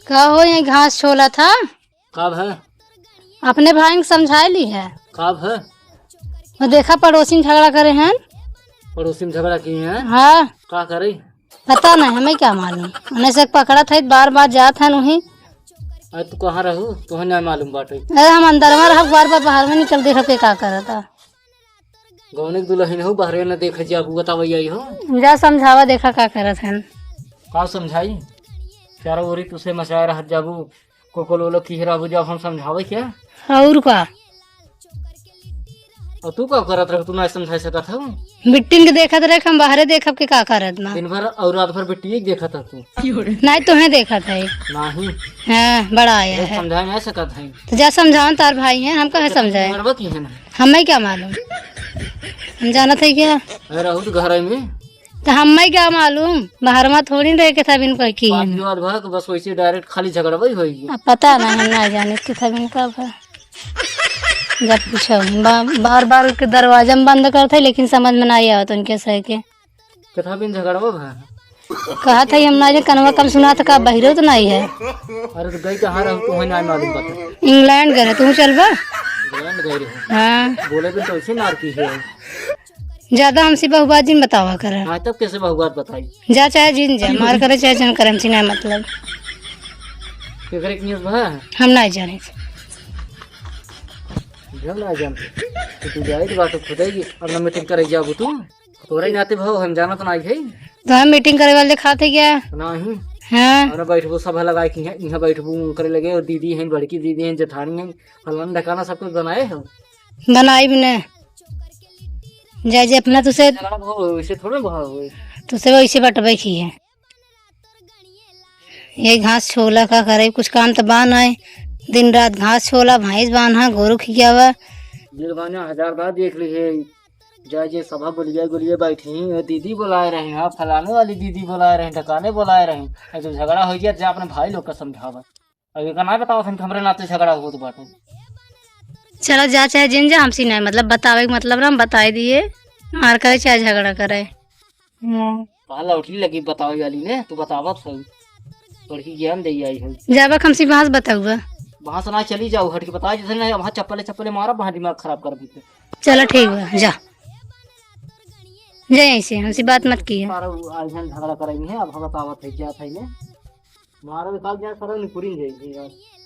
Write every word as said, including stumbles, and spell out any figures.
का हो, यहीं घास छोला था। का भा? अपने भाई के समझाए ली है। का भा? वो देखा, पड़ोसी में झगड़ा करे हैं। पड़ोसी में झगड़ा किए हैं? हाँ। का करे? पता नहीं, हमें क्या मालूम। उन्हें से पकड़ा था, बार बार जात है वहीं। अरे, तू कहाँ रहू? तुहे ना मालूम बाटे। अरे, हम अंदर में रह, बार बार बाहर में निकल, देखा के का करता। गौने के दुल्हन हो, बहरे न देखे जाबू, बतावा यही हो। जा समझावा, देखा का करत हन। का समझाई? चारों ओरी तुसे मचाए रहत जाबू, कोको लोलो की रहबू, जब हम समझावे क्या? और का? और तू का करत रह, तू ना समझा सकत हो? बिट्टिन के देखत रह, हम बाहरे देखब के का करत ना। दिन भर और रात भर बिट्टिए के देखत रह तू। नहीं, तुहे देखत है। नहीं। हाँ, बड़ा आया है। समझा नहीं सकत है। तो जा समझावन, तार भाई हैं, हम कहे समझाए? मरबा की है ना? हमें क्या मालूम, हम जानत है क्या? अरे रहू तो घर में। तो हमें क्या मालूम, बाहर में थोड़ी रह के था बिन कह की बात है। विवाद भा के बस वैसे direct खाली झगड़बे होई। अब पता ना, हम ना जाने कि था बिन का भा। जब पूछो, बा-, बार बार के दरवाजा में बंद करते, लेकिन समझ में ना आवत उनके सह के। कथा बिन झगड़वा भा? कहा था हम ना जे कनवा कम सुना था, का बहिरो तो नहीं है। अरे तो गई कहाँ रहू, तुम्हें ना मालूम पता। इंग्लैंड गए, तू चलबा? इंग्लैंड गए रहे। हाँ। बोले बिन तो ऐसे नार की है। ज्यादा हमसे बहुबात जिन बतावा कर। हाँ, तब कैसे बहुबात बताई? जा चाहे जिन जा, मार करे चाहे जन करे, हमसे ना मतलब। केकरे के news भा? हम ना जाने। हम ना जाने। तो तू जाए तो बात खुद है कि अपना meeting करे जाबू तू। तोरे नाते भाव हम जानत नाई है। तो हम meeting करे वाले खाते क्या? नहीं। हाँ। और बैठबू सभा लगाए कि यहाँ, यहाँ बैठबू करे लगे, और दीदी हैं, बड़की दीदी हैं, जेठानी हैं, फलाना ढकाना सब कुछ बनाए हो। बनाई भी ना। जा जे अपना तुसे झगड़ा भाव हो, वैसे थोड़े भाव हो। तुसे वैसे बटबे की है। ये घास छोला का करे, कुछ काम तो बा नाय। दिन रात घास छोला, भैंस बांधा, गोरू खियावा। दिल बाना हजार बार देख ली है। जा जे सभा गोलिया गोलिया बैठी हैं, दीदी बुलाए रहे हैं, फलाने वाली दीदी बुलाए रहे हैं, ढकाने बुलाए रहे हैं। अरे जब झगड़ा हो गया, जा अपने भाई लोग का समझावा। अब एका ना बताओ, हमरे नाते झगड़ा होत बाटे। चला जा चाहे जिन जा, हमसे नहीं मतलब, बतावे के मतलब ना, हम बताए दिए, मार करे चाहे झगड़ा करे। हम्म। कहाँ लौटरी लगी बतावे वाली ने, तू बतावत हो। बड़की ज्ञान दे आई हो। जाबा हमसे बांस बताउबा। वहाँ से ना चली जाओ, हट के बताओ, जैसे नहीं वहाँ चप्पले चप्पले मारा, वहाँ दिमाग खराब कर देते। चला ठीक बा, जा। जा ऐसे, हमसे बात मत किया। सारा वो आज हम झगड़ा करेंगे, अब हम बतावत है क्या था इन्हें। मारा निकाल दिया, सारा निपुरिन जाएगी यार।